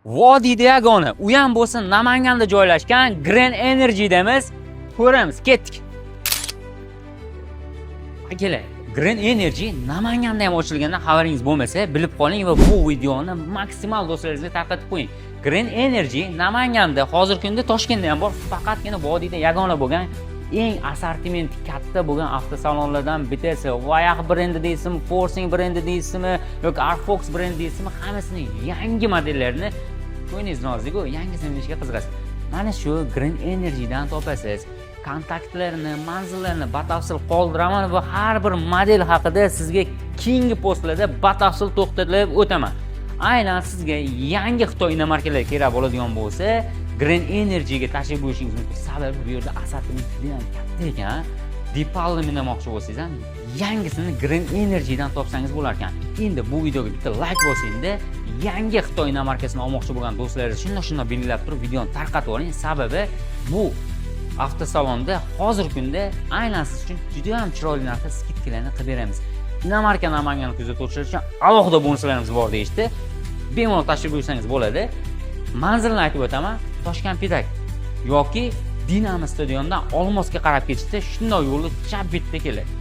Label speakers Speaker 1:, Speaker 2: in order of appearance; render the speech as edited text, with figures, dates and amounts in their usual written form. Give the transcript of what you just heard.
Speaker 1: Vodiyda yagona, u ham bo'lsa Namanganda joylashgan Grand Energy'damiz. Ko'ramiz, ketdik. Akalar, Grand Energy Namanganda ham ochilgandan xabaringiz bo'lmasa, bilib qoling va bu videoni maksimal do'stlaringizga tarqatib qo'ying. Grand Energy Namanganda, hozirgi kunda Toshkentda ham bor, faqatgina vodiyda yagona bo'lgan eng assortimenti katta bo'lgan avtosalonlardan bittasi. Voyah brendi deysizmi, Forcing brendi deysizmi yoki Arfox brendi deysizmi, hammasini yangi modellarini, ko'nglingiz noziku, yangisini minishga qiziqasiz. Mana shu Grand Energydan topasiz. Kontaktlarini, manzillarini batafsil qoldiraman va har bir model haqida sizga keyingi postlarda batafsil to'xtalib o'taman. Aynan sizga yangi Xitoy inomarkalari kerak bo'ladigan bo'lsa, Grand Energyga tashrif buyurishingiz mumkin. Sababi bu yerda assortiment juda ham katta ekan. Deepalni minamoqchi bo'lsangiz ham, yangisini Grand Energydan topsangiz bo'lar ekan. Endi bu videoga bitta like bosingda, yangi Xitoy inomarkasini olmoqchi bo'lgan do'stlaringiz shundoq shundoq belgilab turib, videoni tarqatib yuboring. Sababi bu avtosalonda hozirgi kunda aynan siz uchun juda ham chiroyli narxda скидка larni qilib beramiz. Inomarka Namanganni kuzatuvchilar uchun alohida bonuslarimiz bor deyishdi. Bemalol tashrif buyursangiz bo'ladi. Manzilni aytib o'taman: Toshkent Pitak yoki Dinamo stadionidan Olmosga qarab ketishda, shundoq yo'lni chap betda keladi.